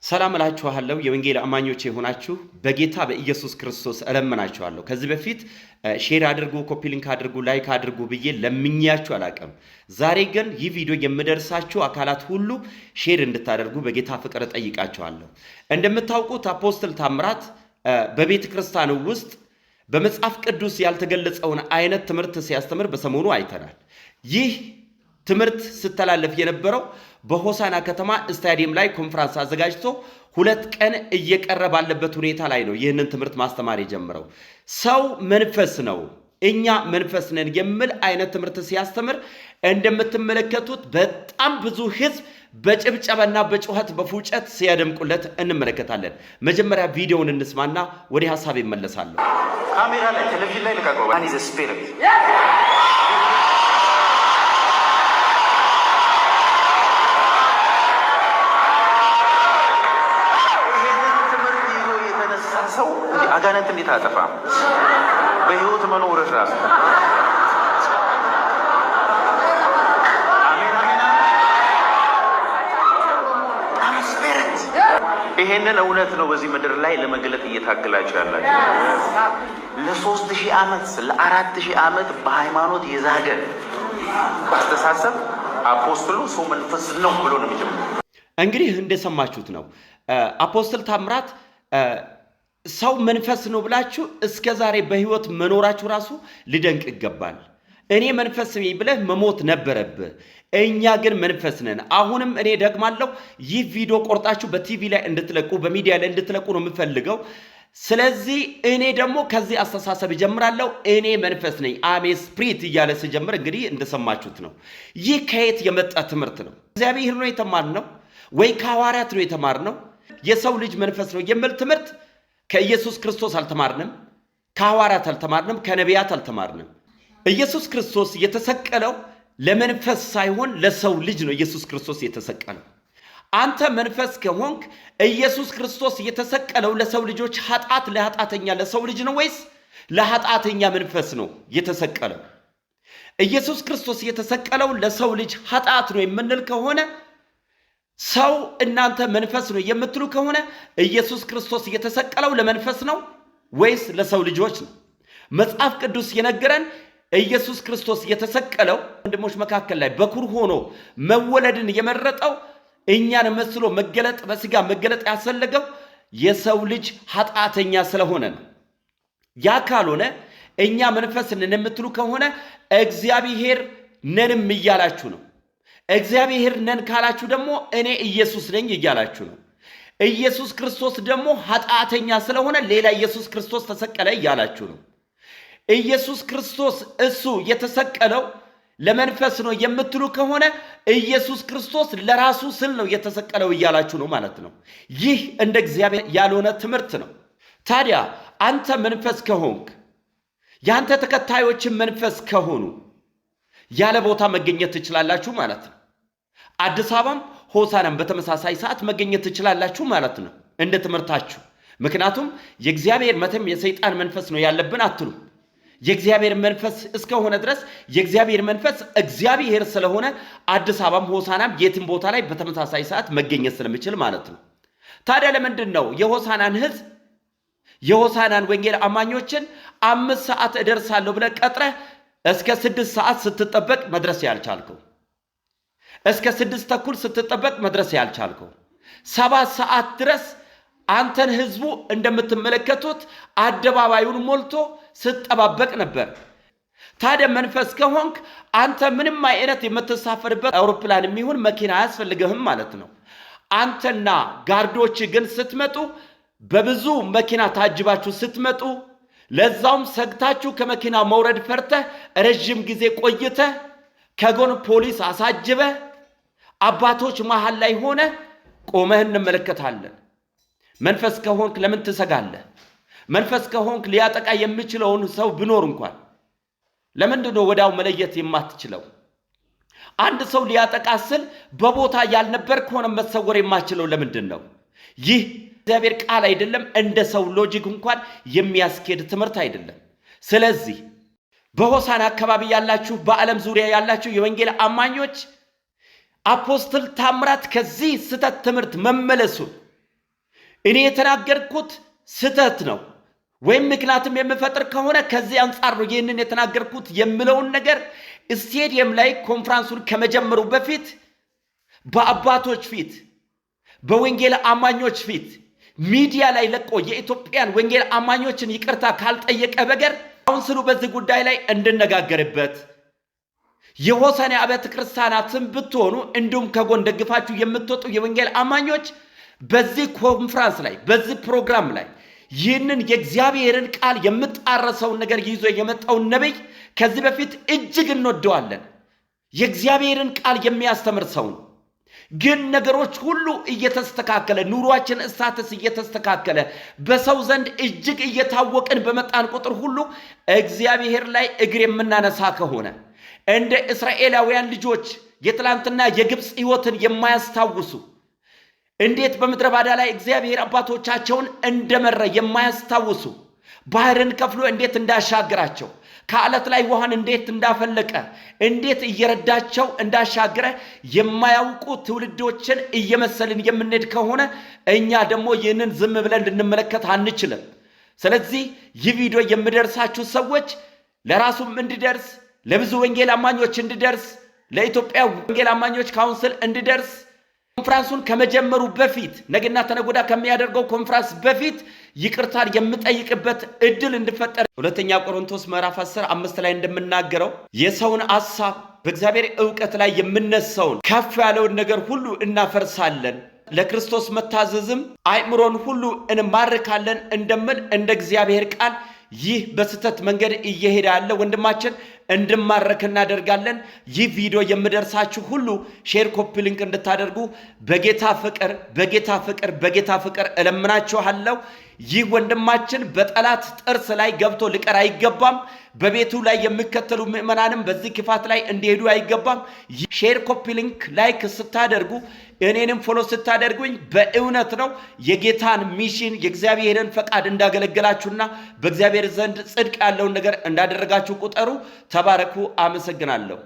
ሰላም እላችኋለሁ የወንጌል አማኞች የሆናችሁ በጌታ በኢየሱስ ክርስቶስ እለምናችኋለሁ። ከዚህ በፊት share አድርጉ፣ copy link አድርጉ፣ like አድርጉ ብዬ ለምኛችሁ አላቅም። ዛሬ ግን ይህ ቪዲዮ የምደርሳችሁ አካላት ሁሉ share እንድታደርጉ በጌታ ፍቅር እጠይቃችኋለሁ። እንደምታውቁት apostle ታምራት በቤተ ክርስቲያኑ ውስጥ በመጽሐፍ ቅዱስ ያልተገለጸውን አይነት ትምህርት ሲያስተምር በሰሞኑ አይተናል። ይህ ትምህርት ስተላለፍ የነበረው በሆሳና ከተማ ስታዲየም ላይ ኮንፈረንስ አዘጋጅቶ 2 ቀን እየቀረ ባለበት ሁኔታ ላይ ነው ይህንን ትምህርት ማስተማር የጀመረው። ሰው መንፈስ ነው፣ እኛ መንፈስ ነን የሚል አይነት ትምህርት ሲያስተምር እንደምትመለከቱት በጣም ብዙ ሕዝብ በጭብጨባና በጩኸት በፉጨት ሲያደምቁለት እንመለከታለን። መጀመሪያ ቪዲዮውን እንስማና ወደ ሀሳብ ይመለሳለሁ። ካሜራ ላይ፣ ቴሌቪዥን ላይ ልቀቀው። Man is spirit። ይሄንን ትምህርት ይዞ የተነሳ ሰው አጋንንት እንዴት አያጠፋም? በህይወት መኖርህ ራሱ፣ አሜን አሜን። I'm spirit። ይሄንን እውነት ነው በዚህ ምድር ላይ ለመግለጥ እየታገላችሁ ያላችሁ። ለ3000 ዓመት፣ ለ4000 ዓመት በሃይማኖት የዛገ አስተሳሰብ apostle ኡ ሰው መንፈስ ነው ብሎ ነው የሚጀምረው። እንግዲህ እንደሰማችሁት ነው። Apostle ታምራት ሰው መንፈስ ነው ብላችሁ እስከ ዛሬ በህይወት መኖራችሁ ራሱ ሊደንቅ ይገባል። እኔ መንፈስ ነኝ ብለህ መሞት ነበረብህ። እኛ ግን መንፈስ ነን። አሁንም እኔ ደግማለሁ፣ ይህ ቪዲዮ ቆርጣችሁ በቲቪ ላይ እንድትለቁ፣ በሚዲያ ላይ እንድትለቁ ነው የምፈልገው። ስለዚህ እኔ ደግሞ ከዚህ አስተሳሰብ እጀምራለሁ። እኔ መንፈስ ነኝ፣ I'm a spirit እያለ ስጀምር እንግዲህ እንደሰማችሁት ነው። ይህ ከየት የመጣ ትምህርት ነው? እግዚአብሔር ነው የተማርነው ወይ ከሐዋርያት ነው የተማርነው? የሰው ልጅ መንፈስ ነው የሚል ትምህርት ከኢየሱስ ክርስቶስ አልተማርንም፣ ከሐዋርያት አልተማርንም፣ ከነቢያት አልተማርንም። ኢየሱስ ክርስቶስ የተሰቀለው ለመንፈስ ሳይሆን ለሰው ልጅ ነው። ኢየሱስ ክርስቶስ የተሰቀለው፣ አንተ መንፈስ ከሆንክ፣ ኢየሱስ ክርስቶስ የተሰቀለው ለሰው ልጆች ኃጢአት፣ ለኃጢአተኛ ለሰው ልጅ ነው ወይስ ለኃጢአተኛ መንፈስ ነው የተሰቀለው? ኢየሱስ ክርስቶስ የተሰቀለው ለሰው ልጅ ኃጢአት ነው የምንል ከሆነ፣ ሰው እናንተ መንፈስ ነው የምትሉ ከሆነ፣ ኢየሱስ ክርስቶስ የተሰቀለው ለመንፈስ ነው ወይስ ለሰው ልጆች ነው? መጽሐፍ ቅዱስ የነገረን ኢየሱስ ክርስቶስ የተሰቀለው ወንድሞች መካከል ላይ በኩር ሆኖ መወለድን የመረጠው፣ እኛን መስሎ መገለጥ፣ በስጋ መገለጥ ያስፈለገው የሰው ልጅ ኃጢአተኛ ስለሆነ ነው። ያ ካልሆነ፣ እኛ መንፈስ ነን የምትሉ ከሆነ እግዚአብሔር ነንም እያላችሁ ነው። እግዚአብሔር ነን ካላችሁ ደግሞ እኔ ኢየሱስ ነኝ እያላችሁ ነው። ኢየሱስ ክርስቶስ ደግሞ ኃጢአተኛ ስለሆነ ሌላ ኢየሱስ ክርስቶስ ተሰቀለ እያላችሁ ነው። ኢየሱስ ክርስቶስ እሱ የተሰቀለው ለመንፈስ ነው የምትሉ ከሆነ ኢየሱስ ክርስቶስ ለራሱ ስል ነው የተሰቀለው እያላችሁ ነው ማለት ነው። ይህ እንደ እግዚአብሔር ያልሆነ ትምህርት ነው። ታዲያ አንተ መንፈስ ከሆንክ፣ የአንተ ተከታዮችን መንፈስ ከሆኑ፣ ያለ ቦታ መገኘት ትችላላችሁ ማለት ነው። አዲስ አበባም ሆሳናም በተመሳሳይ ሰዓት መገኘት ትችላላችሁ ማለት ነው እንደ ትምህርታችሁ። ምክንያቱም የእግዚአብሔር መተም የሰይጣን መንፈስ ነው ያለብን አትሉም። የእግዚአብሔር መንፈስ እስከሆነ ድረስ፣ የእግዚአብሔር መንፈስ እግዚአብሔር ስለሆነ፣ አዲስ አበባም ሆሳናም የትም ቦታ ላይ በተመሳሳይ ሰዓት መገኘት ስለሚችል ማለት ነው። ታዲያ ለምንድን ነው የሆሳናን ሕዝብ፣ የሆሳናን ወንጌል አማኞችን 5 ሰዓት እደርሳለሁ ብለህ ቀጥረህ እስከ 6 ሰዓት ስትጠበቅ መድረስ ያልቻልከው? እስከ 6:30 ስትጠበቅ መድረስ ያልቻልከው? 7 ሰዓት ድረስ አንተን ህዝቡ እንደምትመለከቱት አደባባዩን ሞልቶ ስጠባበቅ ነበር። ታዲያ መንፈስ ከሆንክ አንተ ምንም አይነት የምትሳፈርበት አውሮፕላን የሚሆን መኪና አያስፈልግህም ማለት ነው። አንተና guard ኦች ግን ስትመጡ፣ በብዙ መኪና ታጅባችሁ ስትመጡ፣ ለዛውም ሰግታችሁ ከመኪና መውረድ ፈርተህ ረዥም ጊዜ ቆይተህ፣ ከጎን ፖሊስ አሳጅበህ፣ አባቶች መሃል ላይ ሆነህ ቆመህ እንመለከታለን። መንፈስ ከሆንክ ለምን ትሰጋለህ? መንፈስ ከሆንክ ሊያጠቃ የሚችለውን ሰው ቢኖር እንኳን ለምንድን ነው ወዲያው መለየት የማትችለው? አንድ ሰው ሊያጠቃ ስል በቦታ ያልነበር ከሆነ መሰወር የማትችለው ለምንድን ነው? ይህ እግዚአብሔር ቃል አይደለም። እንደ ሰው logic እንኳን የሚያስኬድ ትምህርት አይደለም። ስለዚህ በሆሳና አካባቢ ያላችሁ፣ በዓለም ዙሪያ ያላችሁ የወንጌል አማኞች፣ apostle ታምራት ከዚህ ስህተት ትምህርት መመለሱን እኔ የተናገርኩት ስህተት ነው ወይም ምክንያትም የምፈጥር ከሆነ ከዚህ አንጻር ነው ይህንን የተናገርኩት የምለውን ነገር ስቴዲየም ላይ ኮንፍራንሱን ከመጀመሩ በፊት በአባቶች ፊት፣ በወንጌል አማኞች ፊት፣ ሚዲያ ላይ ለቆ የኢትዮጵያን ወንጌል አማኞችን ይቅርታ ካልጠየቀ በቀር ካውንስሉ በዚህ ጉዳይ ላይ እንድነጋገርበት፣ የሆሳዕና አብያተ ክርስቲያናትን ብትሆኑ እንዲሁም ከጎን ደግፋችሁ የምትወጡ የወንጌል አማኞች በዚህ ኮንፍራንስ ላይ፣ በዚህ ፕሮግራም ላይ ይህንን የእግዚአብሔርን ቃል የምጣረሰውን ነገር ይዞ የመጣውን ነቢይ ከዚህ በፊት እጅግ እንወደዋለን። የእግዚአብሔርን ቃል የሚያስተምር ሰው ነው። ግን ነገሮች ሁሉ እየተስተካከለ፣ ኑሯችን status እየተስተካከለ፣ በሰው ዘንድ እጅግ እየታወቅን በመጣን ቁጥር ሁሉ እግዚአብሔር ላይ እግር የምናነሳ ከሆነ፣ እንደ እስራኤላውያን ልጆች የትላንትና የግብፅ ሕይወትን የማያስታውሱ፣ እንዴት በምድረ በዳ ላይ እግዚአብሔር አባቶቻቸውን እንደመራ የማያስታውሱ፣ ባህርን ከፍሎ እንዴት እንዳሻገራቸው፣ ከአለት ላይ ውሃን እንዴት እንዳፈለቀ፣ እንዴት እየረዳቸው እንዳሻገረ የማያውቁ ትውልዶችን እየመሰልን የምንሄድ ከሆነ እኛ ደግሞ ይህንን ዝም ብለን ልንመለከት አንችልም። ስለዚህ ይህ ቪዲዮ የሚደርሳችሁ ሰዎች ለራሱም እንዲደርስ፣ ለብዙ ወንጌል አማኞች እንዲደርስ፣ ለኢትዮጵያ ወንጌል አማኞች ካውንስል እንዲደርስ፣ ኮንፍራንሱን ከመጀመሩ በፊት፣ ነገና ተነጎዳ ከሚያደርገው ኮንፍራንስ በፊት ይቅርታን የምጠይቅበት እድል እንዲፈጠር፣ ሁለተኛ ቆሮንቶስ ምዕራፍ 10 5 ላይ እንደምናገረው የሰውን አሳብ፣ በእግዚአብሔር እውቀት ላይ የምነሳውን ከፍ ያለውን ነገር ሁሉ እናፈርሳለን፣ ለክርስቶስ መታዘዝም አእምሮን ሁሉ እንማርካለን እንደምል እንደ እግዚአብሔር ቃል ይህ በስህተት መንገድ እየሄደ ያለ ወንድማችን እንድማረክ እናደርጋለን። ይህ ቪዲዮ የምደርሳችሁ ሁሉ share፣ copy link እንድታደርጉ በጌታ ፍቅር፣ በጌታ ፍቅር፣ በጌታ ፍቅር እለምናችኋለሁ። ይህ ወንድማችን በጠላት ጥርስ ላይ ገብቶ ሊቀር አይገባም። በቤቱ ላይ የሚከተሉ ምዕመናንም በዚህ ክፋት ላይ እንዲሄዱ አይገባም። Share፣ copy link፣ like ስታደርጉ፣ እኔንም follow ስታደርጉኝ በእውነት ነው የጌታን mission፣ የእግዚአብሔርን ፈቃድ እንዳገለገላችሁና በእግዚአብሔር ዘንድ ጽድቅ ያለውን ነገር እንዳደረጋችሁ ቁጠሩ። ተባረኩ። አመሰግናለሁ።